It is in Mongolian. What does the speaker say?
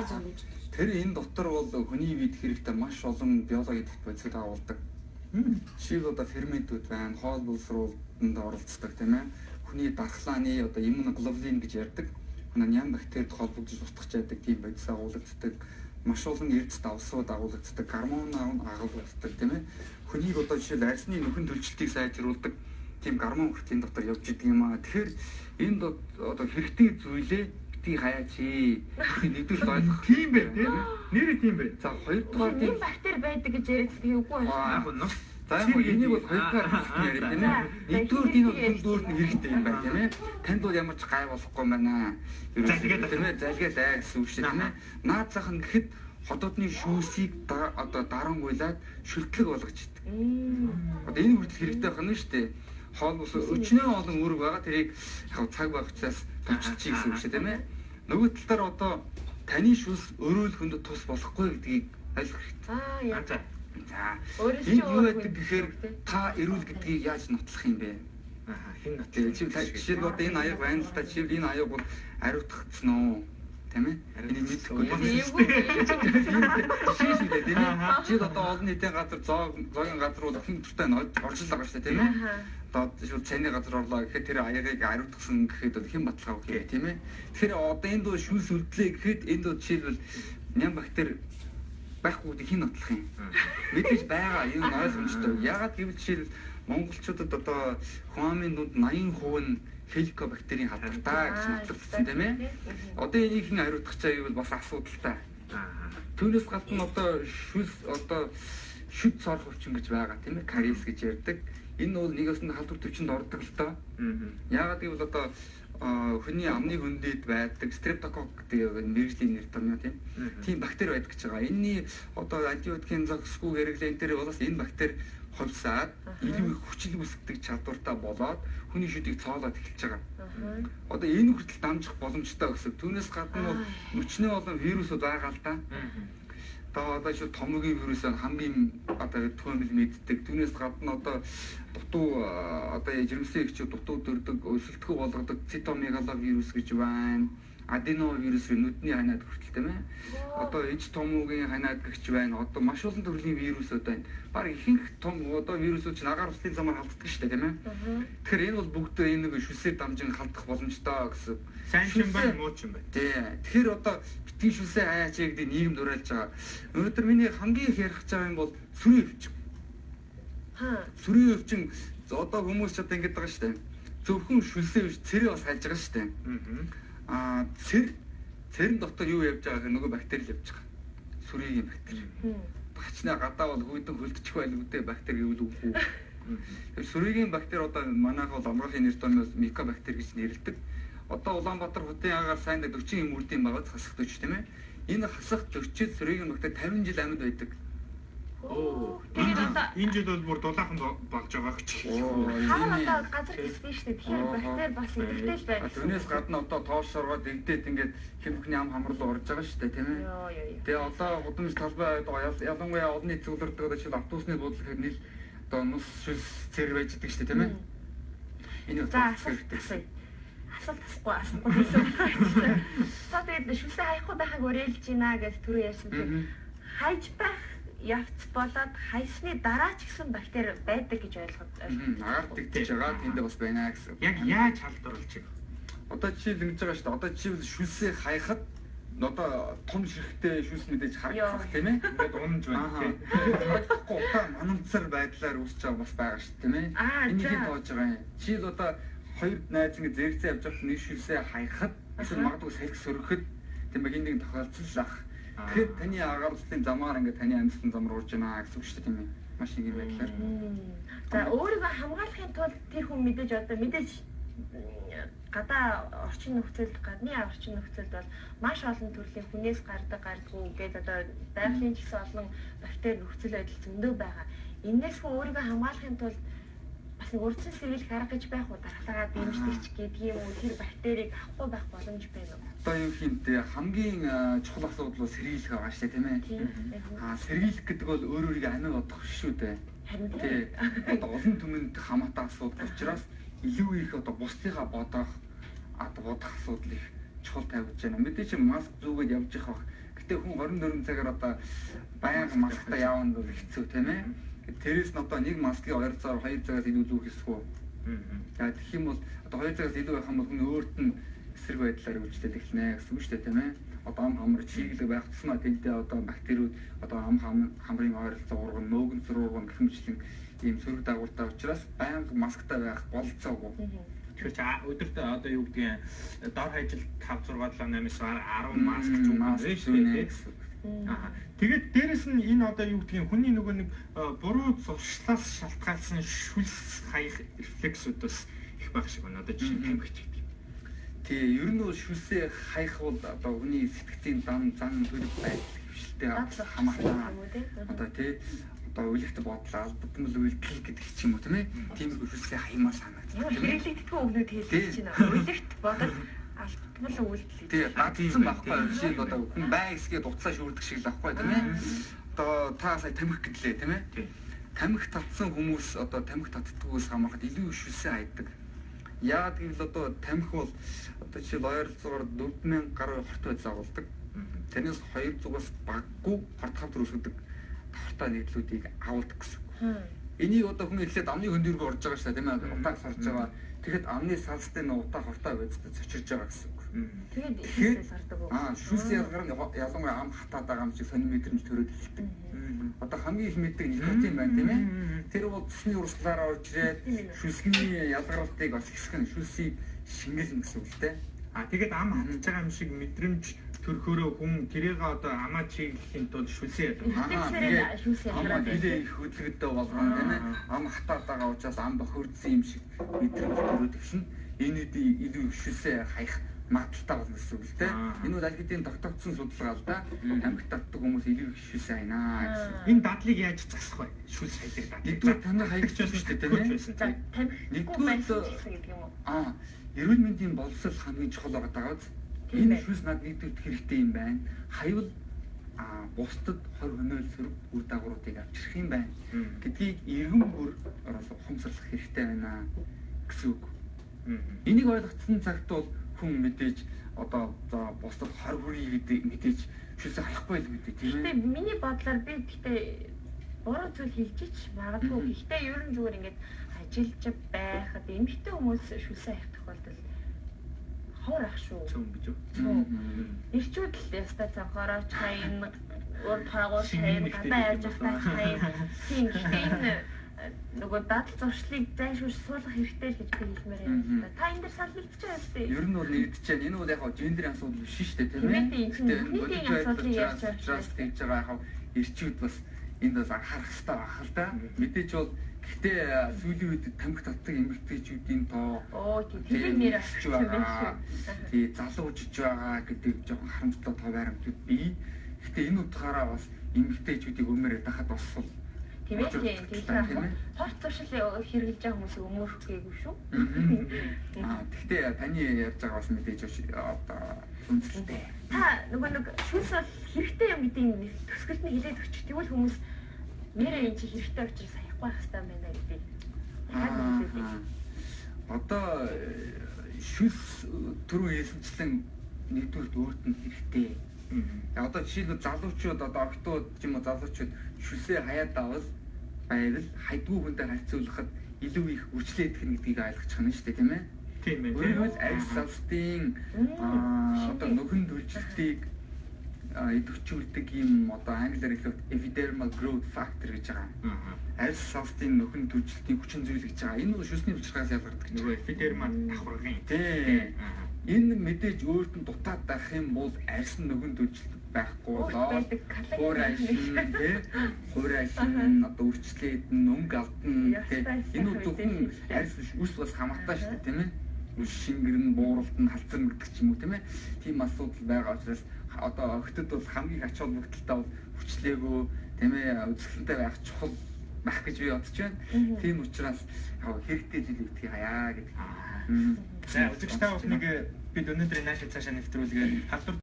Яаж юм гэж. Тэр энэ дотор бол хүний биед хэрэгтэй маш олон биологи идэвхт бодисыг дагуулдаг. Жишээлбэл одоо ферментүүд байна, хоол боловсруулалтанд оролцдог, тийм ээ. Хүний дархлааны одоо иммуноглобулин гэж ярьдаг. Хүний ням бактерид холбогдож устгах чаддаг тийм бодис агуулагддаг. Маш олон эрдэс давсууд агуулагддаг, гормон агуулагддаг, тийм ээ. Хүнийг одоо жишээл арьсны нөхөн төлжилтийг сайжруулдаг тийм гормон хүртэл энэ дотор явж идэг юм аа. Тэгэхээр энд одоо хэрэгтэй зүйлээ битгий хаяач. Нэгдүгээр ойлгох. Тийм бэ тий. Нэрээ тийм бэ. За, хоёрдугаар Тийм бактери байдаг гэж яриад тийм үгүй байна. Яг нус. За, яг энийг бол хоёрдугаар хэсэгт яриа, тийм ээ. Нэгдүгээр энэ бол хүн дүүрт нь хэрэгтэй юм байна, тийм ээ. Танд бол ямар ч гай болохгүй байна. Залгиад тийм ээ, залгиад аа гэсэн үг шүү, тийм ээ. Наад зах нь гэхэд ходоодны шүүсийг одоо дарангуйлаад шүлтлэг болгож идэг. Одоо энэ хүртэл хэрэгтэй байх нь шүү дээ. Хоол бус өчнөө олон үүрэг байгаа. Тэрийг яг цаг байх учраас товчилчих гэсэн үг шүү, тийм ээ. Нөгөө талаар одоо таны шүлс өрөөл хүнд тус болохгүй гэдгийг ойлгох хэрэгтэй. Аа яа. За. За. Өөрөөс Энэ чинь юу өөр байдаг гэхээр та эрүүл гэдгийг яаж нотлох юм бэ? Аа, хэн Тэгээ нотлох? жишээлбэл одоо энэ аяг байна л та, жишээлбэл энэ аяг бол ариутгацсан уу? Тийм ээ? Энийг мэдэхгүй. Жишээ шүү дээ, тийм ээ? Жишээл одоо олон нийтийн газар зоогийн газар бол хэн дуртай нь орж л байгаа шүү дээ, тийм ээ? Одоо жишээл цайны газар орлоо гэхэд тэр аягийг ариутгасан гэхэд хэн баталгаа өгөх юм, тийм ээ? Тэгэхээр одоо энд бол шүлс үлдлээ гэхэд энд бол жишээлбэл ням бактери байхгүй гэдгийг хэн нотлох юм? Мэдээж байгаа, энэ нь ойлгомжтой. Яагаад гэвэл жишээл монголчуудад одоо хүн амын дунд 80% нь хеликобактерийн халдвартай гэж нотлогдсон, тийм ээ? Одоо энийг хэн ариутгах чаа гэвэл бас асуудалтай. Түүнээс гадна одоо шүлс одоо шүд сорох өвчин гэж байгаа, тийм ээ? Кариес гэж ярьдаг. Энэ бол нэг өсөнд халдвар төвчөнд ордог л доо. Яагаад гэвэл одоо хүний амны хөндөд байдаг стрептококк гэдэг мэргэжлийн нэр томьёо, тийм. Тийм бактери байдаг гэж байгаа. Энийний одоо антибиотикийн зогсгүй хэрэглээ энэ төр болоос энэ бактери хувьсаад илүү их хүчил үүсгдэг чадвартай болоод хүний шүдийг цоолоод эхэлж байгаа. Одоо энэ хүртэл дамжих боломжтой гэсэн. Түүнээс гадна бол мөчний олон вирусууд байгаа л да. Одоо шууд томоогийн вирус хамгийн одоо түмэл мэддэг. Түүнээс гадна одоо дутуу одоо жирэмсэн эгчүүд дутуу дөрдөг, өсөлтгөө болгодог цитомегаловирус гэж байна. Аденовирус нүдний ханиад хүртэл, тийм ээ. Одоо эж томоогийн ханиад гэгч байна. Одоо маш олон төрлийн вирусууд байна. Бараг ихэнх том одоо вирусууд чинь агаар услын замаар халддаг шүү дээ, тийм ээ. Тэгэхээр энэ бол бүгд энэ нэг шүлсээр дамжин халдах боломжтой гэсэн. Сайн ч юм байна, муу ч юм байна. Тий. Тэгэхээр одоо битгий шүлсээ хаяач гэдэг нийгэм дуриалж байгаа. Өнөөдөр миний хамгийн их ярих гэж байгаа юм бол сүрийн өвчин. Сүрийн өвчин одоо хүмүүс ч одоо ингэж байгаа шүү дээ. Зөвхөн шүлсээ биш, цэрээ бас хайж байгаа шүү дээ. Аа, цэрэн дотор юу явж байгаа гэхээр нөгөө бактери л явж байгаа. Сүрийн бактери. Хачнаа гадаа бол хүйдэн хөлдчих байлгүй бактери гэвэл үгүй. Тэр сүрийн бактери одоо манайх бол амгалын нэр томьёос микобактери гэж нэрлэдэг. Одоо Улаанбаатар хотын агаар сайн 40 юм үрдийн байгаа хасах төч, тийм ээ. Энэ хасах төчид сүрийн бактери 50 жил амьд байдаг. Тэгээд одоо энэ жил бол бүр дулаахан болж байгаа гэж. Хаан одоо газар гисдэн шүү дээ. Тэгэхээр бактери бас идэвхтэй л байна. Түүнээс гадна одоо тоош шоргоод эгдээд ингээд хэмхний ам хамрал орж байгаа шүү дээ, тийм ээ. Тэгээ одоо гудамж талбай ялангуяа олон нийт цугларддаг одоо жишээл автобусны буудлын гэхэд нийл одоо нус шүлс цэр байж идэг шүү дээ, тийм ээ. Энэ За, асуулт асуулт асахгүй гэсэн. За, тэгээд шүлсээ хаяхгүй байхыг уриалж байна гэж түрүү ярьсан. Тэгэхээр хайж байх явц болоод хайсны дараа ч гэсэн бактери байдаг гэж ойлгоод агаар дэгдэж байгаа тэндээ бас байна гэсэн. Яг яаж халдварлаж байна? Одоо жишээл ингэж байгаа шүү дээ. Одоо жишээл шүлсээ хаяхад одоо том ширхтээ шүлс мэдээж харагдах, тийм ээ. Ингээд унж байна, тийм. Харагдахгүй утаа манамцар байдлаар үүсэж байгаа бас байгаа шүү дээ, тийм ээ. Энийг хэн тоож байгаа юм? Жишээл одоо хоёр найз ингэ зэрэгцээ явж байхад нэг шүлсээ хаяхад эсвэл магадгүй салхи сөрөхөд, тийм ээ, хин нэг тохиолдол ах. Тэгэхээр таны агаар услын замаар ингээд таны амьсгалын замаар урж байна гэсэн үг шүү дээ, тийм ээ. Маш энгийн байдлаар. За, өөрийгөө хамгаалахын тулд тэр хүн мэдээж одоо мэдээж гадаа орчин нөхцөлд, гадны орчин нөхцөлд бол маш олон төрлийн хүнээс гардаг, гардггүй гээд одоо байгалийн ч гэсэн олон бактери нөхцөл байдал зөндөө байгаа. Энээс хүн өөрийгөө хамгаалахын тулд бас нэг урьдчилан сэргийлэх арга гэж байх уу? Дархлаагаа дэмждэг ч гэдэг юм уу? Тэр бактерийг авахгүй байх боломж байна уу? Одоо юу хиймтэй хамгийн чухал асуудал бол сэргийлэх байгаа шүү дээ, тийм ээ. Аа, сэргийлэх гэдэг бол өөр өөрийгөө амиа бодох шүү дээ. Харин тий. Одоо олон түмэнд хамаатай асуудал учраас илүү их одоо бусдыгаа бодох, бодох асуудал их чухал тавигдж байна. Мэдээж маск зүүгээд явж явах бах. Гэхдээ хүн 24 цагаар одоо байнга масктай явна бол хэцүү, тийм ээ. Тэрээс нь одоо нэг маскыг ойролцоогоор 2 цагаас илүү зүүх ёсгүй. За, тэгэх юм бол одоо 2 цагаас илүү байх юм бол хүн өөрт нь эсрэг байдлаар үйлчлээд эхэлнэ гэсэн үг шүү дээ, тийм ээ. Одоо ам хамар чиглэг байх тусмаа тэнтэй одоо бактериуд одоо ам хамрын ойролцоо урган, нөөгөнцөр урган гэх мэтлэн ийм сөрөг дагавартай учраас байнга масктай байх бололцоогүй. Тэгэхээр чи өдөрт одоо юу гэдгийг дор хаяж 5 6 7 8 9 10 маск зүүнэ шүү дээ. Аа. Тэгээд дээрэс нь энэ одоо юу гэдгийг хүний нөгөө нэг буруу зуршлаас шалтгаалсан шүлс хаях рефлексүүд бас их байх шиг байна. Одоо жишээ нь тамхич гэдэг. Тий, ер нь бол шүлсээ хаях бол одоо хүний сэтгцийн зан төлөв байдал хөвшилтэй хамаатай. Одоо тий, одоо уйлэгт бодол, алдамл үйлдэл гэдэг ч юм уу, тийм ээ. Тиймэрхүү шүлсээ хаямаа санагддаг. Ямар хэрэглэгддэггүй үгнүүд хэлж байна. Уйлэгт бодол, алдмал үйлдэл гэж. Тий, дадсан байхгүй. Жишээ нь одоо хүн бай хэсгээ дуцаа шүүрдэг шиг л байхгүй, тийм ээ. Одоо та сая тамхи гэдлээ, тийм ээ. Тамхи татсан хүмүүс одоо тамхи татдаггүйс хамаархад илүү их шүлсээ хайдаг. Яагаад гэвэл одоо тамхи бол одоо жишээл ойролцоогоор 4000 гаруй хорт байдал агуулдаг. Тэрнээс 200-аас багагүй хорт хавдар үүсгэдэг давхартай нэгдлүүдийг агуулдаг гэсэн. Энийг одоо хүн эхлээд амны хөндөргөө орж байгаа шүү дээ, тийм ээ. Утааг сарж байгаа. Тэгэхэд амны салцтай нөө утаа хортой байдалтай цочирж байгаа гэсэн үг. Тэгээд шүлс ялгардаг уу? Аа, шүлс ялгар нь ялангуяа ам хатаад байгаа юм шиг сонин мэдрэмж төрөөд эхэлдэг. Одоо хамгийн их мэддэг никотин байна, тийм ээ. Тэр бол цусны урсгалаараа орж ирээд шүлсний ялгаралтыг бас хэсэг нь шүлсийг шингэлнэ гэсэн үг л дээ. А тэгээд ам хатж байгаа юм шиг мэдрэмж төрхөөрөө хүн тэрийг одоо амаа чиглэхийн тулд шүлсээ ялгардаг. Шүлс ялгардаг. Амаа хилээ их хөдөлгөдөө болгоно, тийм ээ. Ам хатаад байгаа учраас ам бохирдсон юм шиг мэдрэмж төрөөд эхэлнэ. Энэ үдий илүү их шүлсээ хаях магадлалтай болно гэсэн үг л дээ. Энэ бол аль хэдийн тогтогдсон судалгаа л да. Тамхи татдаг хүмүүс илүү их шүлсээ хайнаа гэсэн. Энэ дадлыг яаж засах вэ? Шүлс хайдаг дадлыг. Нэгдүгээр тамхи хаягч байсан шүү дээ, тийм ээ. За, тамхигүй байсан гэсэн гэдэг юм уу? Аа, эрүүл мэндийн боловсрол хамгийн чухал байгаа биз? Энэ шүлс над нэгдүгээр хэрэгтэй юм байна. Хаяул бусдад хор хөнөөл сөрөг үр дагавруудыг авчрах юм байна гэдгийг иргэн бүр ухамсарлах хэрэгтэй байна гэсэн үг. Энийг ойлгоцсон цагт бол хүн мэдээж одоо за бусдад хор хүрье гэдэг мэдээж шүлсээ хаяхгүй л гэдэг, тийм ээ. Гэтэ миний бодлоор би гэтээ буруу зүйл хэлж ич магадгүй. Гэхдээ ер нь зүгээр ингээд ажиллаж байхад эмэгтэй хүмүүс шүлсээ хаях тохиолдол ховор ах шүү. Цөм гэж үү? Цөм. Ирчүүд л ястай цавхаараач хайна, урд хаагуур хайна, гадаа явж байхдаа хайна. Тийм. Гэхдээ энэ нөгөө дадал зуршлыг зайлшгүй суулгах хэрэгтэй л гэж би хэлмээр байна л да. Та энэ дэр санал нэгдэж байгаа юм шүү. Ер нь бол нэгдэж байна. Энэ бол яг гендерийн асуудал биш шүү дээ, тийм ээ. Тийм ээ. Нийтийн асуудлыг ярьж байгаа учраас тэгж байгаа. Яг эрчүүд бас энд бас анхаарах хэрэгтэй байх л да. Мэдээж бол гэхдээ сүүлийн үед тамхи татдаг эмэгтэйчүүдийн тоо оо тийм нэр асууж байгаа. Тий, залуужж байгаа гэдэг жоохон харамсалтай тоо баримтууд бий. Гэхдээ энэ утгаараа бас эмэгтэйчүүдийг өмөрөө дахад бас сул. Тийм ээ, тийм. Хорт зуршил хэрэглэж байгаа хүмүүс өмөрөх гээгүй шүү. Аа, гэхдээ таны ярьж байгаа бас мэдээж одоо үнэлэлтэй. Та нөгөө нэг шүлс бол хэрэгтэй юм гэдгийг төсгөлд нь хэлээд өгч. Тэгвэл хүмүүс нэрээ энэ чи хэрэгтэй учраас хаяхгүй байх хэрэгтэй юм байна гэдгийг яг хэлээд. Одоо шүлс түрүү хэлсэнчлэн нэгдүгürt өөрт нь хэрэгтэй. Одоо жишээлбэл залуучууд одоо октод ч юм уу залуучууд шүлсээ хаяад авал байвал хайдгүй хүнтэй харьцуулахад илүү их үрчлээдэх нь гэдгийг ойлгочих нь шүү дээ, тийм ээ. Тийм ээ. Өөрөөр арьс салстын одоо нөхөн төлжилтийг идэвхжүүлдэг юм одоо англиар хэлэхэд epidermal growth factor гэж байгаа. Арьс салстын нөхөн төлжилтийн хүчин зүйл гэж байгаа. Энэ бол шүлсний хүчрхээс ялгардаг. Нөгөө epidermal давхаргын. Тийм. Энэ мэдээж өөрт нь дутаад байх юм бол арьс нь нөхөн төлжилт байхгүй болоод хуурайшин тий, хуурайшин одоо үрчлээд нь өнгө алдна тий. Энэ бол зөвхөн арьс биш, үс бас хамаатай шүү дээ, тийм ээ. Үс шингэрн, бууралт нь халзарна гэдэг ч юм уу, тийм ээ. Тийм асуудал байгаа учраас одоо охтод бол хамгийн ач холбогдолтой бол хүчлээгөө, тийм ээ, үзэсгэлэнтэй байх чухал байх гэж би бодож байна. Тийм учраас яг хэрэгтэй зүйл гэдгийг хаяа гэдэг. За, үзэгч та бүхнийг бид өнөөдрийн наашаа цаашаа нэвтрүүлгээр халдвар